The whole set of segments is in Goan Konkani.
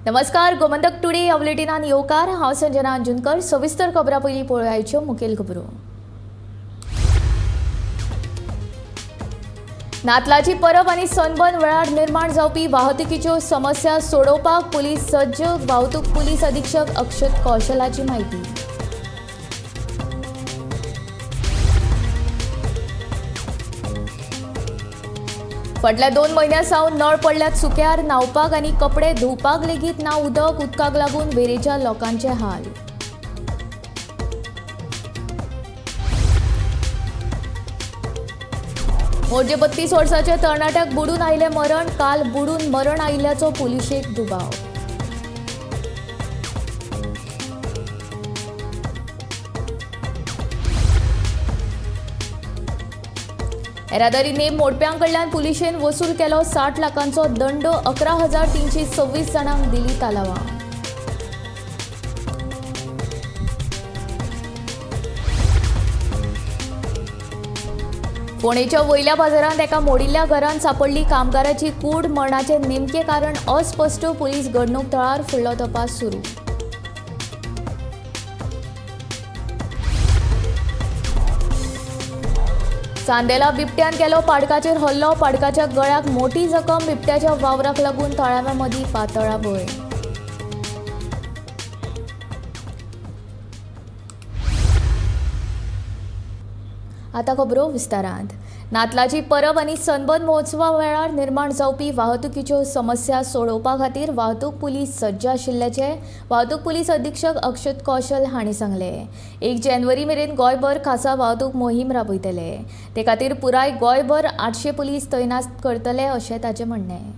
नमस्कार, गोमंतक टुडे ह्या बुलेटिनान येवकार. हांव संजना अंजुनकर. सविस्तर खबरां पयलीं पळोवयाच्यो मुखेल खबरो. नातलाची परब आनी सनबर्न वेळार निर्माण जावपी वाहतुकीच्यो समस्या सोडोवपाक पुलीस सज्ज. वाहतूक पुलीस अधीक्षक अक्षत कौशलाची माहिती. फाटल्या 2 म्हयन्यां सावन नळ पडल्यात सुक्यार. न्हावपाक आनी कपडे धुवपाक लेगीत ना उदक. उदकाक लागून वेरेच्या लोकांचे हाल. मोरजे 32 वर्साच्या तरणाट्याक बुडून आयिल्लें मरण. काल बुडून मरण आयिल्ल्याचो पुलिशेक दुबाव. येरादारी नेम मोडप्यां कडल्यान पुलिशेन वसूल केलो 60 लाखांचो दंड. 11,326 जाणांक दिली तालावां. फोंडेच्या वयल्या बाजारांत एका मोडिल्ल्या घरांत सांपडली कामगाराची कूड. मरणाचें नेमकें कारण अस्पश्ट. पुलीस घडणूक थळार, फुडलो तपास सुरू. चांदेला बिबट्यान केलो पाडकाचेर हल्लो. पाडकाच्या गळ्याक मोठी जखम. बिबट्याच्या वावराक लागून थळाव्यां मदीं पातळा भंय. आतां खबरो विस्तारांत. नातलाची परब आनी सनबर्न महोत्सवा वेळार निर्माण जावपी वाहतुकीच्यो समस्या सोडोवपा खातीर वाहतूक पुलीस सज्ज आशिल्ल्याचें वाहतूक पुलीस अधीक्षक अक्षत कौशल हांणी सांगलें. 1 जानेवारी मेरेन गोंयभर खासा वाहतूक मोहीम राबयतले. ते खातीर पुराय गोंयभर 800 पुलीस तैनात करतले अशें ताचें म्हणणें.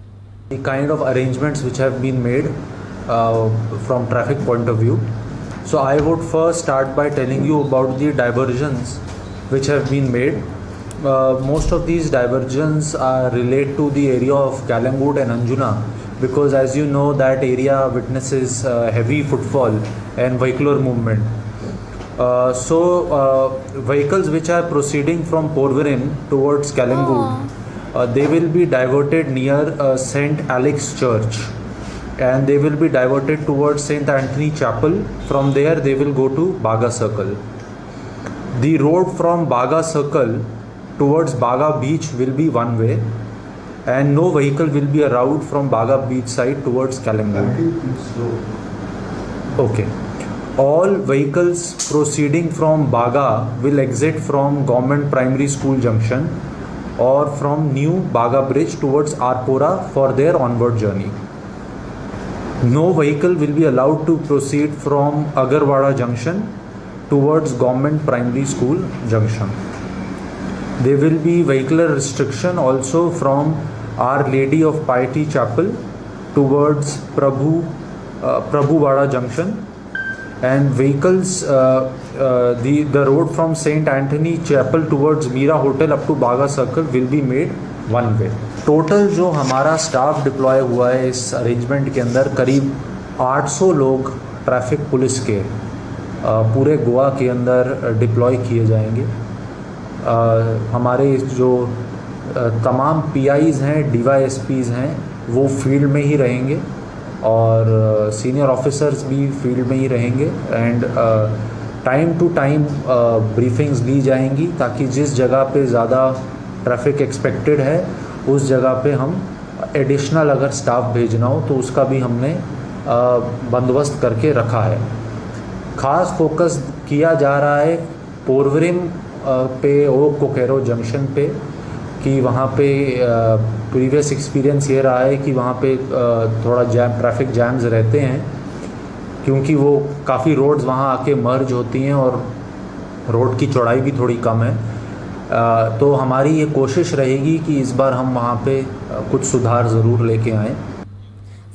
The kind of arrangements which have been made from traffic point of view. So I would first start by telling you about the diversions which have been made. Most of these diversions are relate to the area of Calangute and Anjuna, because as you know that area witnesses heavy footfall and vehicular movement. So vehicles which are proceeding from Porvorim towards Calangute, they will be diverted near St. Alex Church, and they will be diverted towards St. Anthony Chapel. From there they will go to Baga Circle. The road from Baga Circle towards Baga Beach will be one way, and no vehicle will be allowed from Baga Beach side towards Calangute. Okay. All vehicles proceeding from Baga will exit from Government Primary School Junction or from New Baga Bridge towards Arpora for their onward journey. No vehicle will be allowed to proceed from Agarwada Junction towards Government Primary School Junction. There will be vehicular restriction also from Our Lady of Piety Chapel towards Prabhuwada Junction, and vehicles the road from St. Anthony Chapel towards Meera Hotel up to Baga Circle will be made one way. Total जो हमारा स्टाफ डिप्लॉय हुआ है इस अरेंजमेंट के अंदर, करीब 800 लोग ट्रैफिक पुलिस के पूरे गोवा के अंदर डिप्लॉय किए जाएंगे. हमारे जो तमाम पीआईज़ हैं, डीवाईएसपीज़ हैं, वो फील्ड में ही रहेंगे और सीनियर ऑफिसर्स भी फील्ड में ही रहेंगे and time to time briefings ली जाएंगी, ताकि जिस जगह पे ज़्यादा ट्रैफिक एक्सपेक्टेड है उस जगह पे हम एडिशनल अगर स्टाफ भेजना हो तो उसका भी हमने बंदोबस्त करके रखा है. ख़ास फोकस किया जा रहा है पोरवरिम पे और कोकेरो जंक्शन पे, कि वहाँ पे प्रीवियस एक्सपीरियंस ये रहा है कि वहाँ पे थोड़ा जैम, ट्रैफिक जैम्स रहते हैं, क्योंकि वो काफ़ी रोड्स वहाँ आके मर्ज होती हैं और रोड की चौड़ाई भी थोड़ी कम है. तो हमारी ये कोशिश रहेगी कि इस बार हम वहाँ पे कुछ सुधार ज़रूर लेके आएँ.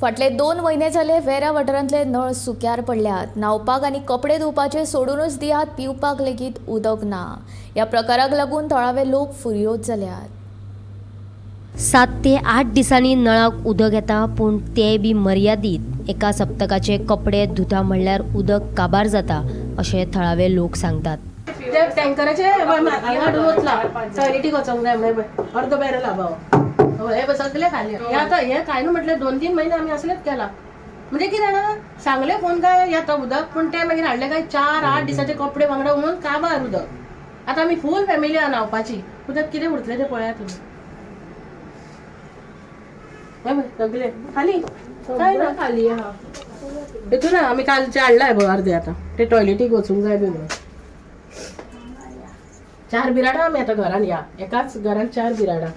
फाटले 2 म्हयने जाले वेऱ्या वाठारांतले नळ सुक्यार पडल्यात. न्हावपाक आनी कपडे धुवपाचे सोडूनच दियात, पिवपाक लेगीत उदक ना. ह्या प्रकाराक लागून थळावे लोक फुर्योज जाल्यात. 7 ते 8 दिसांनी नळाक उदक येता, पूण तें बी मर्यादीत. एका सप्तकाचे कपडे धुता म्हणल्यार उदक काबार जाता अशें थळावे लोक सांगतात. ते टँकराचे हांगा हाडून वतला, टॉयलेटीक वचोंक जाय म्हणून अर्दो बॅरल आहा. हे सगळे खाली. हे आतां हे काय न्हू म्हटल्यार 2-3 म्हयने आमी असलेच केला. म्हणजे कितें जाणा, सांगले फोन काय येता उदक, पूण ते मागीर हाडले काय 4-8 दिसाचे कपडे वांगडा म्हणून काबार उदक. आतां आमी फूल फॅमिली आहा न्हांवपाची, उदक कितें उरतलें तें पळयात तुमी. हय पळय, सगळे खाली काय ना खाली आहा हितून आमी कालचे हाडलाय पळय अर्दे, आतां ते टॉयलेटीक वचूंक जाय बी म्हणून. 4 बिराडां आमी आतां घरान, ह्या एकाच घरान 4 बिराडां.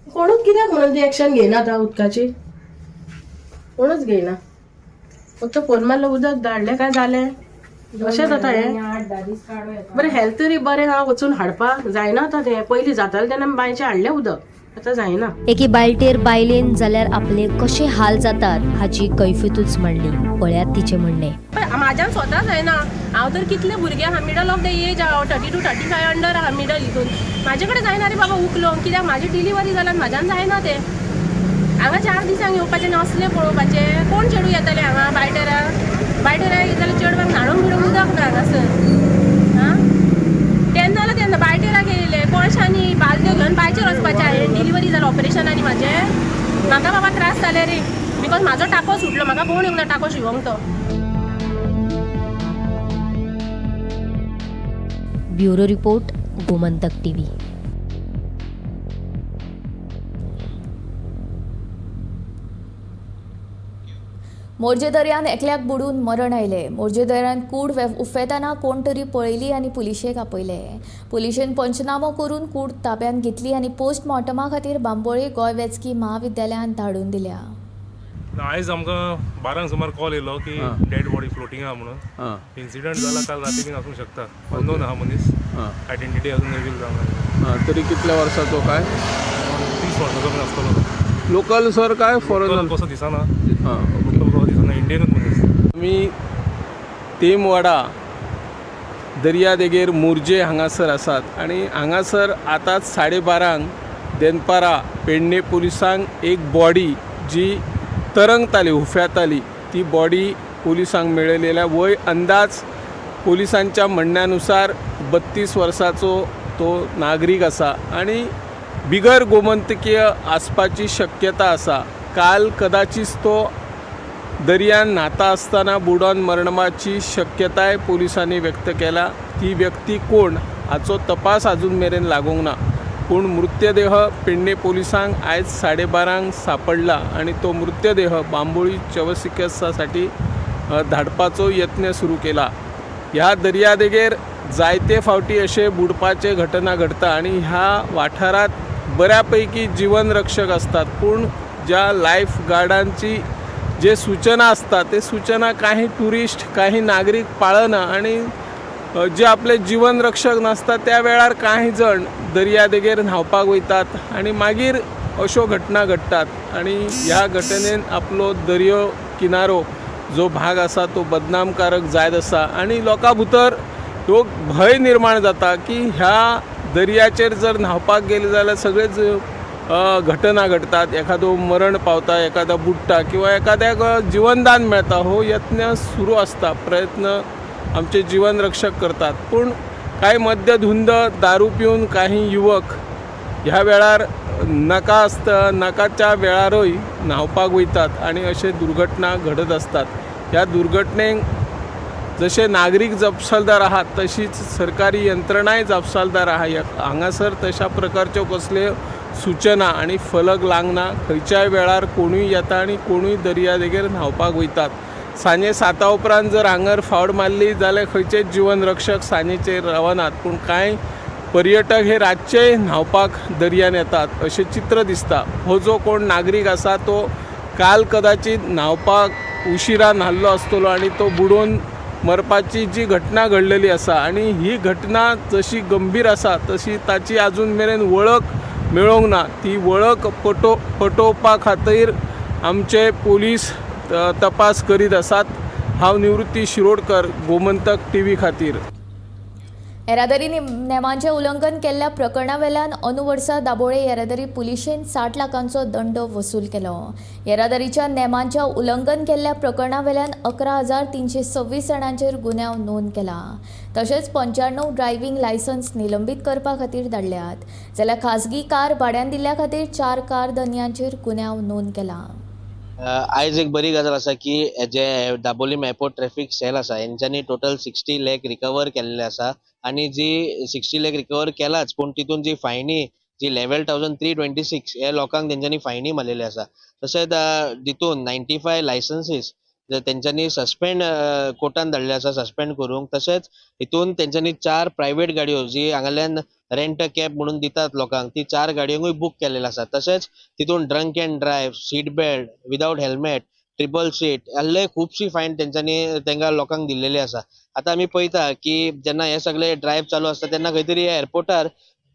कोणूच कित्याक म्हणून ती एक्शन घेयना आतां उदकाची, कोणूच घेयना. फक्त फोन मारलो उदक धाडलें काय जालें, अशें जाता हें. बरें हेल्थ तरी बरें आहा, वचून हाडपाक जायना आतां तें. पयलीं जातालें तेन्ना आमी बांयचें हाडलें उदक, आतां जायना. एके बाळटेर बायलेन जाल्यार आपले कशे हाल जातात हाची कैफियतूच मांडली. पळयात तिचें म्हणणें. म्हाज्यान स्वता जायना, हांव तर कितले भुरगे आहा मिडल ऑफ the age हांव, 32-35 अंडर आहा मिडल हितून. म्हाजे कडेन जायना रे बाबा उखलोंक, कित्याक म्हाजी डिलिव्हरी जाल्यार म्हाज्यान जायना तें. हांगा 4 दिसांक येवपाचें आनी असलें पळोवपाचें. कोण चेडूं येतलें हांगा बायटेरा? बायटेरा येतलें चेडवाक न्हाणोवंक बिणोवंक उदक ना हांगासर. आं तेन्ना जाल्यार तेन्ना बायटेरा गेले कोळशांनी बालद्यो घेवन बांयचेर वचपाचें. हांवें डिलिव्हरी जाल्या ऑपरेशन आनी म्हाजें म्हाका बाबा त्रास जाले रे, because म्हाजो टाको सुटलो, म्हाका कोण येवंक ना टाको शिवोंक तो. Bureau report, Gomantak TV. Morjim दर्यान एकल्याक बुडून मरण आयलें. मोरजे दर्यान कूड उफेतना कोण तरी पळयली आनी पुलिशेक आपयले. पुलिशेन पंचनामो करून कूड ताब्यांत घेतली आनी पोस्टमॉर्टमा खातीर बांबोळे गोंय वैजकी म्हाविद्यालयांत धाडून दिल्या. आयज आमकां 12 सुमार कॉल येयलो की डेड बॉडी फ्लोटींग आहा म्हणून. इन्सिडंट जाला काल राती बीन आसूंक शकता. अननोन आहा मनीस, आयडेंटिटी अजून रिवील जावंक ना. तरी कितल्या वर्साचो काय? 30 वर्साचो बीन आसतलो. लोकल सर काय फॉरेनर? कसो दिसना, लोकल कसो दिसना, इंडियनूच मनीस. आमी तेमवाडा दर्यादेगेर मोरजे हांगासर आसात आनी हांगासर आतांच 12:30 देनपारा पेडणे पुलिसांक एक बॉडी जी तरंगताली हुफ्याताली ती बॉडी पुलिसांक मेळिल्ल्या. वय अंदाज पुलिसांच्या म्हणण्यानुसार 32 वर्साचो तो नागरीक आसा आनी बिगर गोमंतकीय आसपाची शक्यता आसा. काल कदाचीत तो दर्यान न्हाता आसतना बुडोन मरणाची शक्यताय पुलिसांनी व्यक्त केला. ती व्यक्ती कोण हाचो तपास अजून मेरेन लागूंक ना, पूण मृतदेह पेडणे पोलिसांक आयज 12:30 सांपडला आनी तो मृतदेह बांबोळी शवचिकित्सासाठी धाडपाचो यत्न सुरू केला. ह्या दर्यादेगेर जायते फावटी अशे बुडपाचे घटना घडटा आनी ह्या वाठारांत बऱ्यापैकी जीवनरक्षक आसतात, पूण ज्या लायफ गार्डांची जे सूचना आसता ते सूचना काही ट्युरिस्ट काही नागरीक पाळना आनी जे आपले जीवनरक्षक नासता त्या वेळार कांय जण दर्यादेगेर न्हांवपाक वयतात आनी मागीर अश्यो घटना घडटात आनी ह्या घटनेन आपलो दर्यो किनारो जो भाग आसा तो बदनामकारक जायत आसा आनी लोकां भितर हो भंय निर्माण जाता की ह्या दर्याचेर जर न्हांवपाक गेले जाल्यार सगळेच घटना घडटात, एखादो मरण पावता, एखादो बुडटा किंवा एखाद्याक जिवनदान मेळटा. हो यत्न सुरू आसता, प्रयत्न आमचे जीवनरक्षक करतात, पूण कांय मद्यधुंद दारू पिवन काही युवक ह्या वेळार नाका आसता नाकाच्या वेळारूय न्हांवपाक वयतात आनी अशे दुर्घटना घडत आसतात. ह्या दुर्घटनेक जशे नागरीक जापसालदार आहात तशीच सरकारी यंत्रणाय जापसालदार आहा. हांगासर तशा प्रकारच्यो कसल्यो सूचना आनी फलक लागना. खंयच्याय वेळार कोणूय येता आनी कोणूय दर्यादेगेर न्हांवपाक वयतात. सांजे 7 उपरांत जर हांगर फावट मारली जाल्यार खंयचेच जीवनरक्षक सांजेचेर रावनात, पूण कांय पर्यटक हे रातचेय न्हांवपाक दर्यान येतात अशें चित्र दिसता. हो जो कोण नागरीक आसा तो काल कदाचित न्हांवपाक उशिरा न्हाल्लो आसतलो आनी तो बुडोवन मरपाची जी घटना घडलेली आसा आनी ही घटना जशी गंभीर आसा तशी ताची आजून मेरेन वळख मेळोंक ना. ती वळख पटोवपा खातीर आमचे पोलीस तपास करीत आसात. हांव निवृत्ती शिरोडकर, गोमंतक टीव्ही खातीर. येरादारी नेमांचें उल्लंघन केल्ल्या प्रकरणा वेल्यान अंदू वर्सा दाबोळे येरादारी पुलिशेन 60 लाखांचो दंड वसूल केलो. येरादारीच्या नेमांच्या उल्लंघन केल्ल्या प्रकरणा वेल्यान 11,326 जाणांचेर गुन्यांव नोंद केला. तशेंच 95 ड्रायव्हिंग लायसन्स निलंबीत करपा खातीर धाडल्यात. जाल्यार खाजगी कार भाड्यान दिल्ल्या खातीर 4 कार धनयांचेर गुन्यांव नोंद केला. आयज एक बरी गजाल आसा की जे दाबोलीम एअरपोर्ट ट्रॅफिक सेल आसा हेंच्यांनी टोटल 60 लाख रिकवर केल्ले आसा आनी जी 60 लाख रिकवर केलाच पूण तितून जी फायनी जी 11,326 हे लोकांक तेंच्यांनी फायनी मारलेली आसा. तशेंच तितून 95 लायसन्सीस तेंच्यांनी सस्पेंड कोर्टान धाडले आसा सस्पेंड करूंक. तशेंच हितून तेंच्यांनी 4 प्रायवेट गाडयो जी हांगाल्यान रेंट कॅब म्हणून दितात लोकांक ती 4 गाडयांकूय बूक केलेले आसा. तशेंच तितून drunk and drive, seat belt, without helmet, triple seat आहले खुबशी फायन तेंच्यांनी तेंकां लोकांक दिल्लेली आसा. आतां आमी पळयता की जेन्ना हे सगळे ड्रायव्ह चालू आसता तेन्ना खंय तरी एअरपोर्टार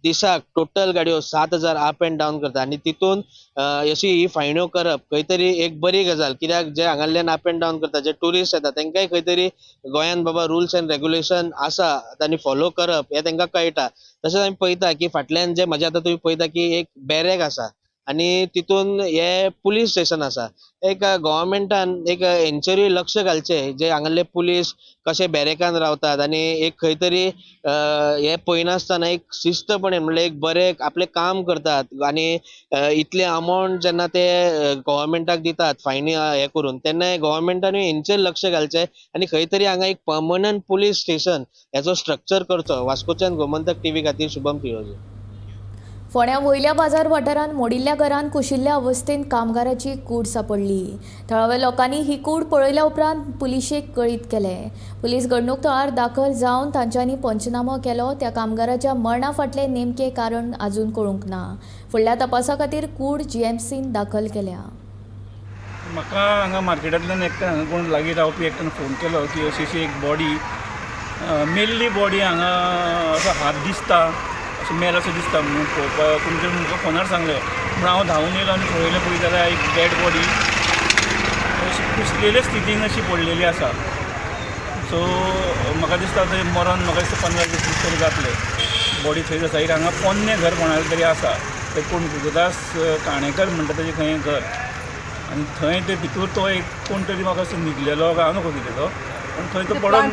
दिसाक टोटल गाडयो 7,000 अप एंड डावन करता आनी तितून अशी ही फायन्यो करप खंय तरी एक बरी गजाल कित्याक जे हांगाल्यान अप एंड डावन करता जे ट्युरिस्ट येता तेंकांय खंय तरी गोंयांत बाबा रुल्स एंड रेगुलेशन आसा तांणी फॉलो करप हें तेंकां कळटा. तशेंच आमी पळयता की फाटल्यान जे म्हज्या आतां तुमी पळयता की एक बॅरेक आसा आनी तितून हे पुलीस स्टेशन आसा. एक गव्हर्मेंटान एक हेंचेरूय लक्ष घालचें जे हांगासरले पुलीस कशे बॅरेकान रावतात आनी एक खंय तरी हे पळयनासतना एक शिस्तपणे म्हणल्यार एक बरें आपलें काम करतात आनी इतले अमावंट जेन्ना ते गव्हर्मेंटाक दितात फायनी हे करून तेन्ना गव्हर्मेंटानूय हेंचेर लक्ष घालचें आनी खंय तरी हांगा एक पर्मनंट पुलीस स्टेशन हेचो स्ट्रक्चर करचो. वास्कोच्यान गोमंतक टीव्ही खातीर शुभम तिरोजे. फोंड्या वयल्या बाजार वाठारांत मोडिल्ल्या घरांत कुशिल्ल्या अवस्थेंत कामगाराची कूड सांपडली. थळाव्या लोकांनी ही कूड पळयल्या उपरांत पुलिशेक कळीत केलें. पुलीस घडणूक थळार दाखल जावन तांच्यांनी पंचनामो केलो. त्या कामगाराच्या मरणा फाटलें नेमकें कारण अजून कळूंक ना. फुडल्या तपासा खातीर कूड जीएमसीन दाखल केल्या. म्हाका हांगा मार्केटांतल्यान एकट्यान हांगा कोण लागीं रावपी एकट्यान फोन केलो की अशी अशी एक बॉडी मेल्ली बॉडी हांगा असो हात दिसता, अशें मेल अशें दिसता म्हणून पळोवपाक कोण तरी म्हाका फोनार सांगलें म्हूण हांव धांवून येयलो आनी पळयलें पळयत जाल्यार एक डेड बॉडी अशी कुसलेले स्थितीन अशी पडलेली आसा. सो म्हाका दिसता थंय मरोन म्हाका दिसता 15 दीस तरी जातले बॉडी थंयच आसा. एक हांगा पोन्नें घर कोणालें तरी आसा, ते कोण गुरुदास काणेकर म्हणटा तेजें खंय घर आनी थंय ते भितूर तो एक कोण तरी म्हाका असो न्हिदलेलो काय हांव नको कितें तो पूण थंय तो पडोन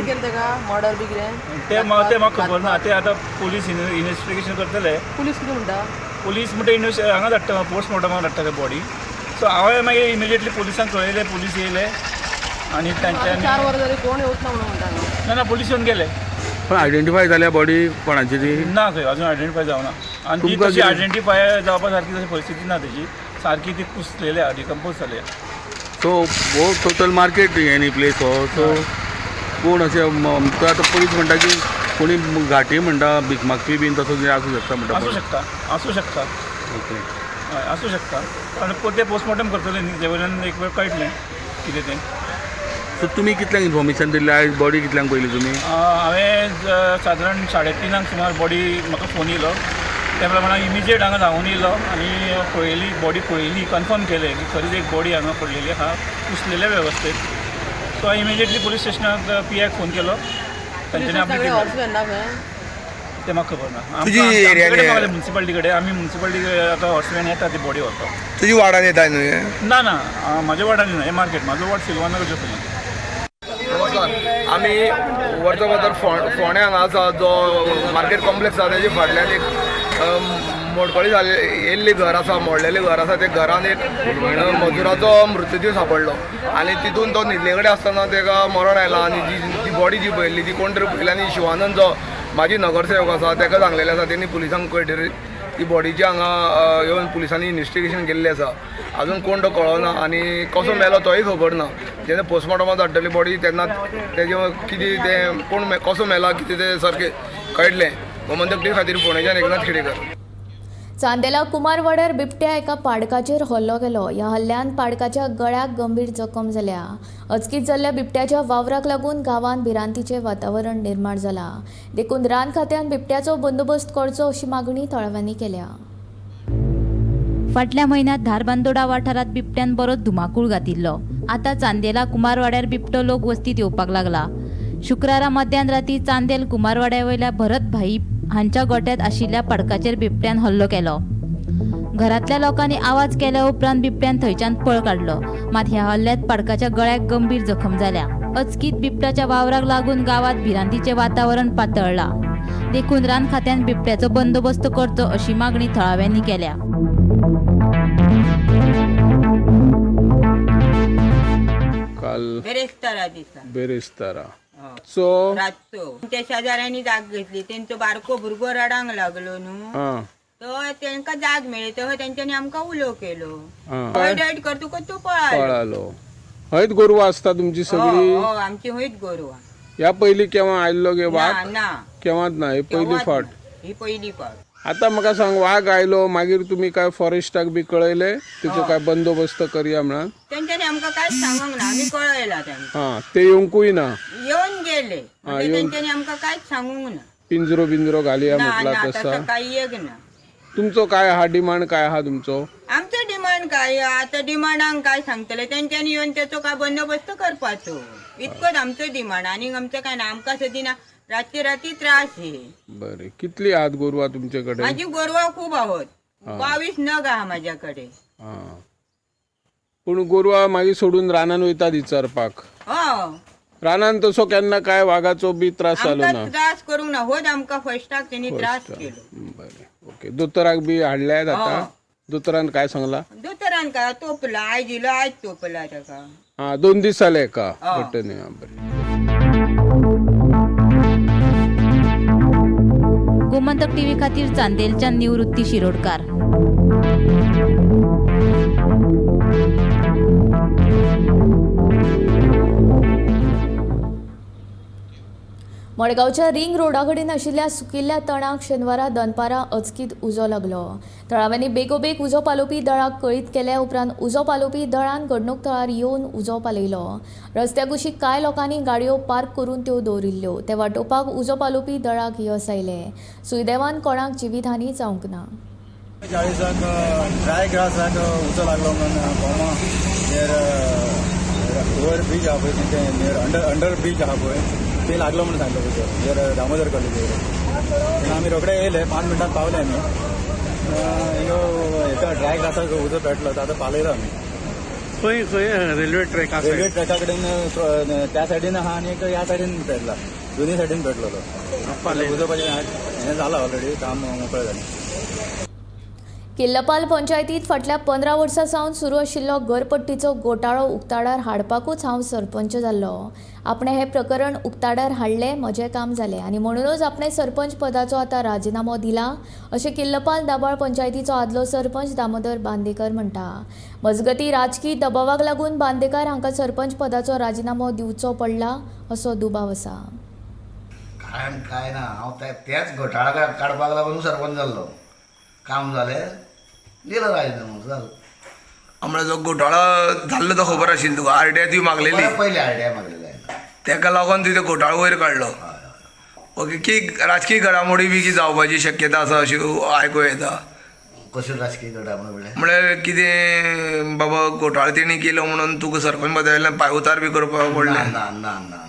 मर्डर बी कितें ते म्हाका खबर ना. ते आतां पुलीस इन्वेस्टिगेशन करतले. पुलीस कितें म्हणटा? पुलीस म्हणटा हांगा धाडटा पोस्टमॉर्टमाक धाडटा ते बॉडी. सो हांवें मागीर इमिजिएटली पुलिसांक कळयलें, पुलीस येयले आनी तांच्यांनी 4 वरां जाली कोण येवच ना म्हणून म्हणटा. ना ना पुलीस येवन गेले. पण आयडेंटिफाय जाल्या बॉडी कोणाची ती ना खंय अजून आयडेंटिफाय जावना आनी ती तशी आयडेंटिफाय जावपा सारकी तशी परिस्थिती ना तेजी, सारकी ती कुसलेल्या डिकम्पोज जाल्या. सो हो टोटल मार्केट हें न्ही प्लेस हो. सो कोण अशें आतां पुलीस म्हणटा की कोणी घाटी म्हणटा भीक मागपी बीन तसो कितें आसूं शकता म्हणटा. आसूं शकता, आसूं शकता, ओके हय आसूं शकता. कारण ते पोस्टमॉर्टम करतले न्ही ते वयल्यान एक वेळ कळटलें कितें तें. सो तुमी कितल्यांक इन्फॉर्मेशन दिल्लें आयज बॉडी कितल्यांक पयली तुमी? हांवें सादारण 3:30 सुमार बॉडी म्हाका फोन येयलो त्या प्रमाणे इमिजिएट हांगा धांवून येयलो आनी पळयली बॉडी, पळयली कन्फर्म केलें की खरीच एक बॉडी हांगा पडलेली आहा कुसलेल्या वेवस्थेत. सो हांवें इमिजिएटली पुलीस स्टेशनाक पी आयक फोन केलो. तांच्यांनी आपली ते म्हाका खबर ना. म्युनिसिपालिटी कडेन आमी म्युनिसिपालिटी आतां हॉर्स व्हॅन येता ती बॉडी व्हरपाक. तुजी वार्डान येता न्हू? ना ना म्हाज्या वार्डान ना, हें मार्केट म्हाजो वार्ड सिल्वानगरच्या फुडें. नमस्कार, आमी वर्तमातर फोंड्या हांगा आसा जो मार्केट कॉम्प्लेक्स आसा तेजे फाटल्यान एक मोडकळी जाल्ले येयल्लें घर आसा, मोडलेलें घर आसा. त्या घरान एक मजुराचो मृतदेह सांपडलो आनी तितून तो न्हिदले कडेन आसतना तेका मरण आयलां आनी जी ती बॉडी जी पळयल्ली ती कोण तरी पळयली आनी शिवानंद जो म्हाजी नगरसेवक आसा तेका सांगलेलें आसा. तेणी पुलिसांक कळटरी ती बॉडीची हांगा येवन पुलिसांनी इन्वेस्टिगेशन केल्लें आसा. अजून कोण तो कळना आनी कसो मेलो तोय खबर ना. जेन्ना पोस्टमॉर्टमाक धाडटली बॉडी तेन्ना तेजें कितें तें कोण कसो मेला कितें तें सारकें कळटलें. गोमंतक टीव्ही खातीर फोंडेच्यान एकनाथ खेडेकर. चांदेला कुमारवाड्यार बिबट्या एका पाडकाचेर हल्लो केलो. ह्या हल्ल्यान पाडकाच्या गळ्याक गंभीर जखम जाल्या. अचकीत जाल्ल्या बिबट्याच्या वावराक लागून गांवांत भिरांतीचें वातावरण निर्माण जालां. देखून रान खात्यान बिबट्याचो बंदोबस्त करचो अशी मागणी थळाव्यांनी केल्या. फाटल्या म्हयन्यांत धारबांदोडा वाठारांत बिबट्यान बरोच धुमाकूळ घातिल्लो. आतां चांदेला कुमारवाड्यार बिबटो लोक वस्तीत येवपाक लागला. शुक्रारा मध्यान राती चांदेल कुमारवाड्या वयल्या भरत भाई हांच्या गोट्यांत आशिल्ल्या पाडकाचेर बिबट्यान हल्लो केलो. घरांतल्या लोकांनी आवाज केल्या उपरांत बिबट्यान थंयच्यान पळ काडलो. मात ह्या हल्ल्यांत पाडकाच्या गळ्याक गंभीर जखम जाल्या. अचकीत बिबट्याच्या वावराक लागून गांवांत भिरांतीचें वातावरण पातळ्ळां. देखून रान खात्यान बिबट्याचो बंदोबस्त करचो अशी मागणी थळाव्यांनी केल्या. काल बेरेस्तारा दिसा बेरेस्तारा सो रातचो त्या शेजाऱ्यांनी जाग घेतली. तेंचो बारको भुरगो रडांक लागलो न्हू, तो तेंका जाग मेळ्ळी तो तेंच्यांनी आमकां उलो केलो. हय करतकच तो पळालो. हयच गोरवां आसता तुमची सगळी? आमची हयच गोरवां. ह्या पयलीं केव्हा आयल्लो गे वाग? ना, केव्हाच ना. ही पयली फावट. ही पहिली फावट. आता म्हाका सांग, वाग आयलो मागीर तुमी काय फॉरेस्टाक बी कळयले तेचो काय बंदोबस्त करया म्हणून? तेंच्यांनी आमकां कांयच सांगूंक ना, आमी कळयला तेंकां. हां, ते येवंकूय ना? येवन गेले, तेंच्यांनी आमकां कांयच सांगूंक ना. पिंजरो बिंजरो घालया म्हटला तसा काय एक ना. तुमचो काय हा डिमांड काय हा तुमचो? आमचो डिमांड काय आता डिमांडांक काय सांगतले, तेंच्यांनी येवन तेचो काय बंदोबस्त करपाचो, इतकोच आमचो डिमांड. आनी आमचो काय ना, आमकां सदी ना राती राती त्रास हे. बरे, कितली आहात गोरवां तुमचे कडेन? माझी गोरवां खूब आहोत, 22 नग आहा माझ्याकडे. पूण गोरवां मागीर सोडून रानान वयतात विचारपाक? रानान तसो केन्ना काय वागाचो बी त्रास जालो ना? त्रास करूंक ना, होच आमकां फर्स्टाक तेणी त्रास केलो. बरें, ओके. दोतोराक बी हाडल्यात आतां? दोतोरान काय सांगला? दोतोरान काय तोपला, आयज इलो आयज तोपला ताका. हां, 2 दीस जाले का? बरें. गोमंतक टीव्ही खातीर चांदेलच्या निवृत्ती शिरोडकार. मडगांवच्या रिंग रोडा कडेन आशिल्ल्या सुकिल्ल्या तणाक शेनवारा दनपारां अचकीत उजो लागलो. थळाव्यांनी बेगोबेग उजो पालोवपी दळाक कळीत केल्या उपरांत उजो पालोवपी दळान घडणूक थळार येवन उजो पालयलो. रस्त्या कुशीक कांय लोकांनी गाडयो पार्क करून त्यो दवरिल्ल्यो, ते वाटोवपाक उजो पालोवपी दळाक यस आयलें. सुदैवान कोणाक जिवीतहानी जावंक ना. 40 ड्राय ग्रासाक उजो लागलो म्हणून भोमा नियर ओवर ब्रीज आहा पळय, तें नियर अंडर ब्रीज आहा पळय ते लागलो म्हणून सांगलो उजो नियर दामोदर कॉलेज. तेन्ना आमी रोखडे येयले, 5 मिनटान पावले आमी. हेका ड्राय ग्रासाक उजो पेटलो, तो आतां पालयलो आमी. खंय खंय रेल्वे ट्रॅक आसा? रेल्वे ट्रॅका कडेन त्या सायडीन आहा आनी एक ह्या सायडीन पेटला, दोनी सायडीन पेटलो तो. उजो हें जाला ऑलरेडी, काम मोकळें जालें. किल्लपाल पंचायतीत फाटल्या 15 वर्सां सावन सुरू आशिल्लो घरपट्टीचो घोटाळो उक्ताडार हाडपाकूच हांव सरपंच जाल्लो. आपणें हें प्रकरण उक्ताडार हाडलें, म्हजें काम जालें आनी म्हणूनच आपणें सरपंच पदाचो आतां राजिनामो दिला अशें किल्लपाल दाबाळ पंचायतीचो आदलो सरपंच दामोदर बांदेकर म्हणटा. मजगतीं राजकी दबावाक लागून बांदेकर हांकां सरपंच पदाचो राजिनामो दिवचो पडला असो दुबाव आसा. कारण काय ना, हांव त्याच घोटाळा काडपाक लागून सरपंच जाल्लो. काम जालें, दिलो राजिनामो, जालो. आमकां जो घोटाळो जाल्लो तो खबर आशिल्लो तुका? आरडीआय तुवें मागलेली? पयलीं आरडीआय मागलेली, तेका लागून तुवें घोटाळो वयर काडलो. ओके, की राजकीय घडामोडी बी जावपाची शक्यता आसा अशी आयकूं येता? कश्यो राजकीय घडामोडी म्हणल्यार? म्हणल्यार कितें बाबा घोटाळो तेणी केलो म्हणून तुका सरपंच पदा वयल्यान पांय उतार बी करपाक पडलें? ना ना ना ना,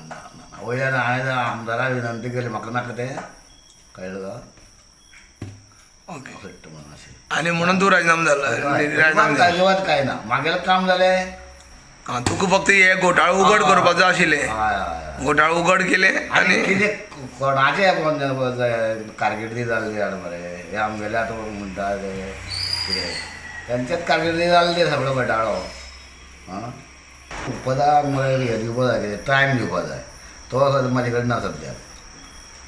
वयल्यान हांवें आमदारा विनंती केली, म्हाका नाका तें, कळ्ळें तुका? ओके, आनी म्हणून तूं राजिनामो जालो? अजिबात काय ना, मागेलें काम जालें. तुका फक्त हे घोटाळो उगड करपाचो आशिल्लें, घोटाळो उगड केले आनी कितें कोणाचें कारकिर्दी जाल्ली जाण मरे, हे आमगेले आतां म्हणटा ते कितें तेंचेच कारकिर्दी जाल्ली ते सगळो घोटाळो. आं, पदाक मरे हें दिवपा जाय, कितें टायम दिवपा जाय, तो सद्या म्हाजे कडेन ना सद्याक.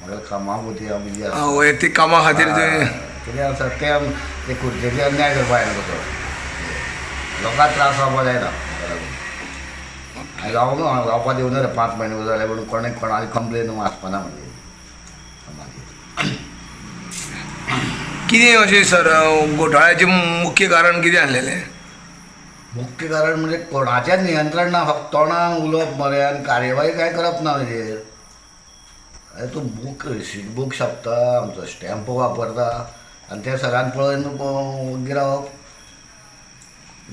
म्हाका कामां पुरती हांव बिजी आसा. वैयक्तीक कामां खातीर तुवें कितें आसा तें ते खुर्चेचेर अन्याय करपा जायना, कसो लोकांक त्रास जावपा जायना. हांवें रावूंक रावपा दिवना रे, 5 म्हयने जाले म्हणून कोणें कोणाली कंप्लेन आसपाना मागीर. कितें अशें सर घोटाळ्याचें मुख्य कारण कितें आसलेलें? मुख्य कारण म्हणजे कोणाचें नियंत्रण ना, फक्त तोंडान उलोवप मरे आनी कार्यवाही कांय करप ना तेजेर. अरे तूं बूक रिसीट बूक छापता, आमचो स्टॅम्प वापरता आनी ते सगळ्यान पळोवन वग्गी रावप,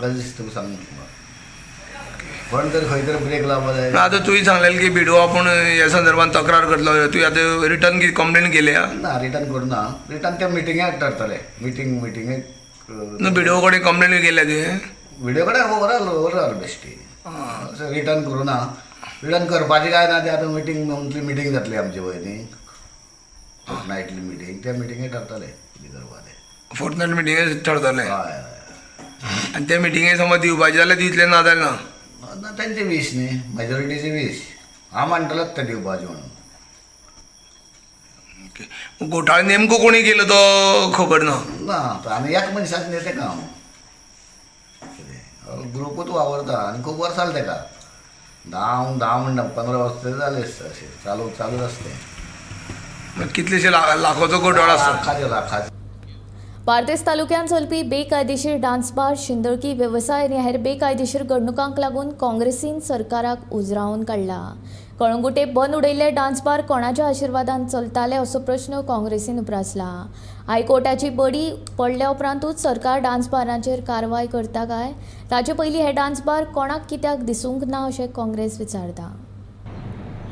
गरज दिसता तुका सांग. कोण तरी खंय तरी ब्रेक लावपा जाय. आतां तुवें सांगलेलें की बिडो आपूण ह्या संदर्भात तक्रार करतलो, तुवें आतां रिटर्न कितें कंप्लेन केल्या? ना, रिटर्न करुना. रिटर्न त्या मिटिंगेक ठरतलें. मिटिंगेक न्हू, बिडो कडेन कंप्लेन केल्या तुवें? विडियो कडेन ओवरऑल ओवरऑल बेश्टी रिटर्न करुना. रिटर्न करपाचें काय ना तें आतां मिटींग, मंथली मिटींग जातली आमची पळय न्ही, फोर्टनायटली मिटींग, त्या मिटिंगेक ठरतलें कितें करपा तें. फोर्टनायट मिटिंगेक ठरतलें? हय. आनी त्या मिटिंगेक समज दिवपाचें जाल्यार दितले, ना जाल्यार ना? ना, तेंचे वीश न्ही, मेजॉरिटीची वीश. हांव मानतलोच तें दिवपाचें म्हणून. घोटाळो नेमको कोणी केलो तो खबर ना? ना, आनी एक मनशाक न्ही तें काम, कितें ग्रुपूच वावरता आनी खूब वर्सां जालीं तेका. धा म्हणटा 15 वर्सां तरी जालें अशें चालू चालूच आसता तें. कितलेशे लाखाचो घोटाळो आसा? लाखाचे लाखाचे. बार्देस तालुक्यांत चलपी बेकायदेशीर डान्स बार, शिंदळकी वेवसाय आनी हेर बेकायदेशीर घडणुकांक लागून काँग्रेसीन सरकाराक उजरावन काडला. कळंगुटे बंद उडयल्ले डान्स बार कोणाच्या आशिर्वादान चलताले असो प्रश्न काँग्रेसीन उप्रासला. हायकोर्टाची बडी पडल्या उपरांतूच सरकार डान्स बारांचेर कारवाय करता काय ताचे पयलीं हे डान्स बार कोणाक कित्याक दिसूंक ना अशें काँग्रेस विचारता.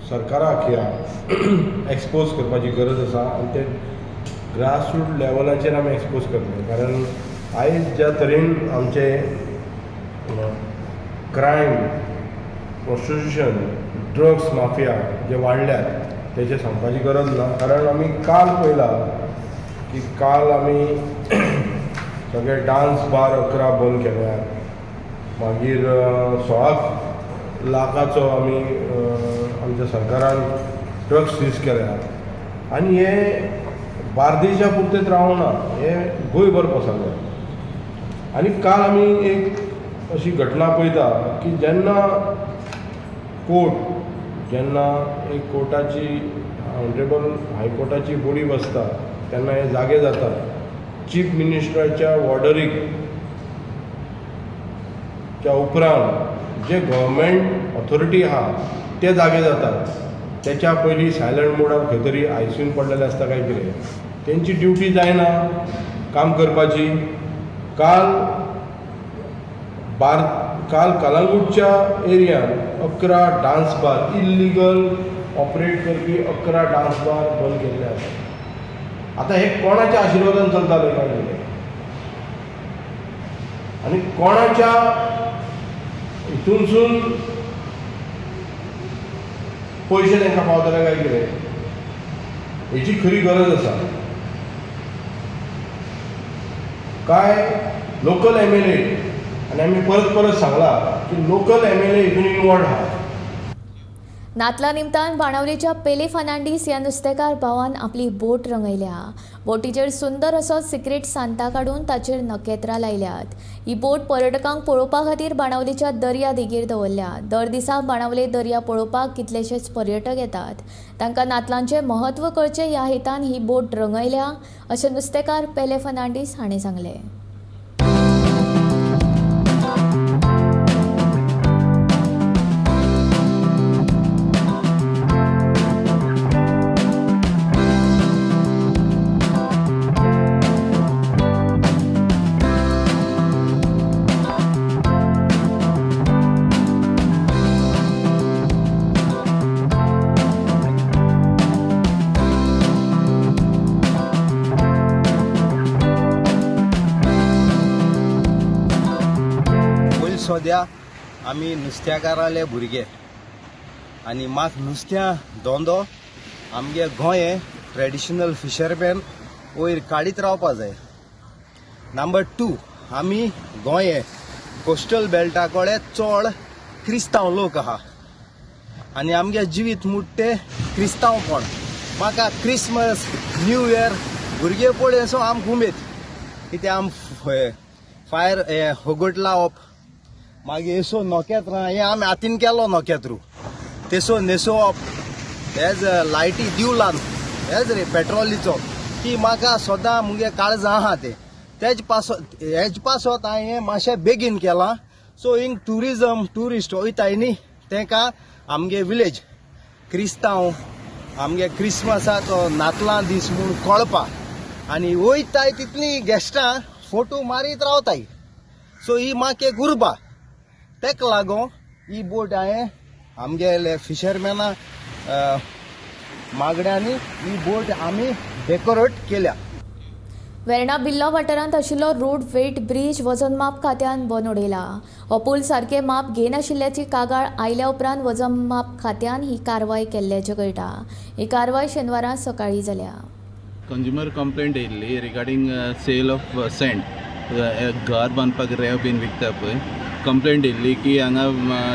सरकाराक ह्या एक्सपोज करपाची गरज आसा आनी ते ग्रासरूट लेवलाचेर आमी एक्सपोज करतले, कारण आयज ज्या तरेन आमचे क्रायम, प्रोस्टिट्युशन, ड्रग्स माफिया जे वाडल्यात तेजें सांगपाची गरज ना. कारण आमी काल पळयला की काल आमी सगळे डान्स बार 11 बंद केल्यात, मागीर 16 लाखाचो आमी आमच्या सरकारान ड्रग्स सीज केल्या आनी हे बार्देशा पुरतेच रावना, हे गोंयभर पसरले. आनी काल आमी एक अशी घटना पळयता की जेन्ना कोर्ट, जेन्ना एक कोर्टाची ऑनरेबल हायकोर्टाची बॉडी बसता तेन्ना हे जागे जातात. चीफ मिनिस्टराच्या ऑर्डरीक च्या उपरांत जे गव्हर्मेंट ऑथॉरिटी आहा ते जागे जातात. तेच्या पयलीं सायलंट मोडार खंय तरी आयसीयून पडलेले आसता काय कितें, तेंची ड्युटी जायना काम करपाची. काल कलांगूटच्या एरियान 11 डान्स बार इल्लिगल ऑपरेट करपी 11 डान्स बार बंद केल्ले आसात. आतां हे कोणाच्या आशिर्वादान चलताले काय कितें आनी कोणाच्या हितूनसून पयशे तांकां पावतले काय कितें, हेची खरी गरज आसा. काय लोकल MLA, आनी आमी परत परत सांगला की लोकल MLA हितून इनवॉल्ड आहा. नातला निमतान बाणावलेच्या पेले फर्नांडीस ह्या नुस्तेकार भावान आपली बोट रंगयल्या. बोटीचेर सुंदर असो सिक्रेट सांता काडून ताचेर नखेत्रां लायल्यात. ही बोट पर्यटकांक पळोवपा खातीर बाणावलेच्या दर्या देगेर दवरल्या. दर दिसा बाणावले दर्या पळोवपाक कितलेशेच पर्यटक येतात. तांकां नातलांचें म्हत्व कळचें ह्या हेतान ही बोट रंगयल्या अशें नुस्तेकार पेले फर्नांडीस हाणें सांगलें. सद्या आमी नुस्त्याकाराले भुरगे आनी म्हाक नुस्त्या धंदो आमगे गोंय ट्रेडिशनल फिशरमॅन वयर काडीत रावपा जाय. नंबर 2, आमी गोंय कोस्टल बेल्टा कडेन चड क्रिस्तांव लोक आहा आनी आमगे जिवीत मुट्टे क्रिस्तांवपण. म्हाका क्रिसमस, न्यू इयर भुरगे पळय सो आमकां उमेद कित्याक आम फायर होगट लावप, मागीर येसो नखेत्रां हें आमी हातीन केलो नखेत्रू तेसो न्हेसोवप, हेज लायटी दिवलान हेज रे पेट्रोलीचो ती म्हाका सदां मुगे काळजां आहा तें. तेज पासत हेज पासत हांवें मातशें बेगीन केलां. सो हिंग ट्युरिजम ट्युरिस्ट वयताय न्ही तेंकां आमगे विलेज क्रिस्तांव आमगे क्रिसमसाचो नातलां दीस म्हूण कळपा आनी वयताय तितलीं गेस्टां फोटो मारीत रावताय. सो ही म्हाका एक उर्बा, तेका लागून ही बोट हांवें आमगेले फिशरमॅना मागण्यांनी ही बोट आमी डेकोरेट केल्या. वेर्णा बिल्ला वाठारांत आशिल्लो रोड वेट ब्रीज वजन माप खात्यान बंद उडयला. हो पूल सारकें माप घेनाशिल्ल्याची कागाळ आयल्या उपरांत वजन माप खात्यान ही कारवाय केल्ल्याचें कळटा. ही कारवाय शेनवारा सकाळीं जाल्या. कंज्युमर कंप्लेंट येयल्ली रिगार्डींग सेल ऑफ सँड. घर बांदपाक रेंव बीन विकता पळय, कंप्लेंट येयल्ली की हांगा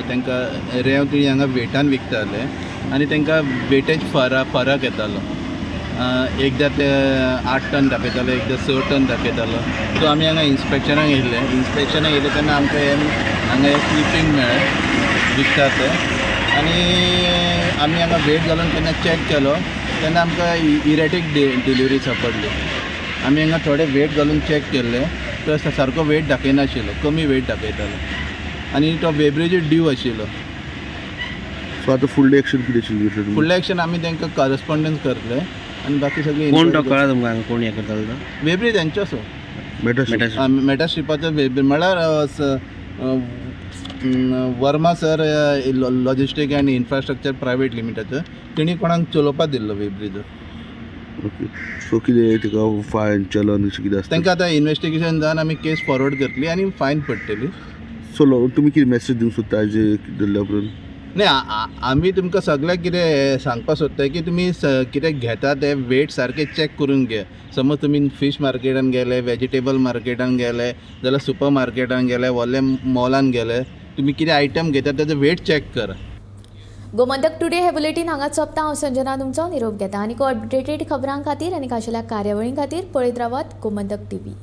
तांकां रेंव ती हांगा वेटान विकताले आनी तांकां वेटेज फरक येतालो. एकदां ते 8 टन दाखयताले, एकदां 6 टन दाखयतालो. सो आमी हांगा इन्स्पेक्शनाक येयल्ले. इन्स्पेक्शनाक येयले तेन्ना आमकां हें हांगा हें क्लिपींग मेळ्ळें विकता तें आनी आमी हांगा वेट घालून तेन्ना चॅक केलो तेन्ना आमकां इरेटीक डिलिवरी सापडली. आमी हांगा थोडे वेट घालून चॅक केल्ले तो सारको वेट दाखयनाशिल्लो, कमी वेट दाखयतालो आनी तो वेब्रेज ड्यू आशिल्लो. सो आतां फुडलें एक्शन कितें घेतलें? फुडलें एक्शन आमी तांकां करस्पोंडन्स करतले आनी बाकी सगळी. कोण तो कळ्ळा तुमकां कोण हें करतालो तो? वेब्रेज हेंचो असो मेटाशिपाचो वेब्रेज म्हळ्यार Verma sir logistic and infrastructure private लिमिटेडाचो तेणी कोणाक चलोवपाक दिल्लो वेब्रेज. ओके, सो कितें ताका फायन चलन अशें कितें आसता? तांकां आतां इन्वेस्टिगेशन जावन आमी केस फॉरवर्ड करतली आनी फायन पडटली. सो तुमी कितें मॅसेज दिवंक सोदता हाजे दिल्ल्या उपरांत? न्ही, आमी तुमकां सगळ्याक कितें सांगपाक सोदता की तुमी कितें घेता तें वेट सारकें चॅक करून घे. समज तुमी फीश मार्केटान गेले, वेजिटेबल मार्केटान गेले, जाल्यार सुपर मार्केटान गेले, व्हडल्या मॉलान गेले, तुमी कितें आयटम घेता तेजो वेट चॅक करा. गोमंतक टुडे हे बुलेटीन हांगाच सोंपता. हांव संजना तुमचो निरोप घेता आनी अपडेटेड खबरां खातीर आनी खाशेल्या कार्यावळीं खातीर पळयत रावात गोमंतक टीव्ही.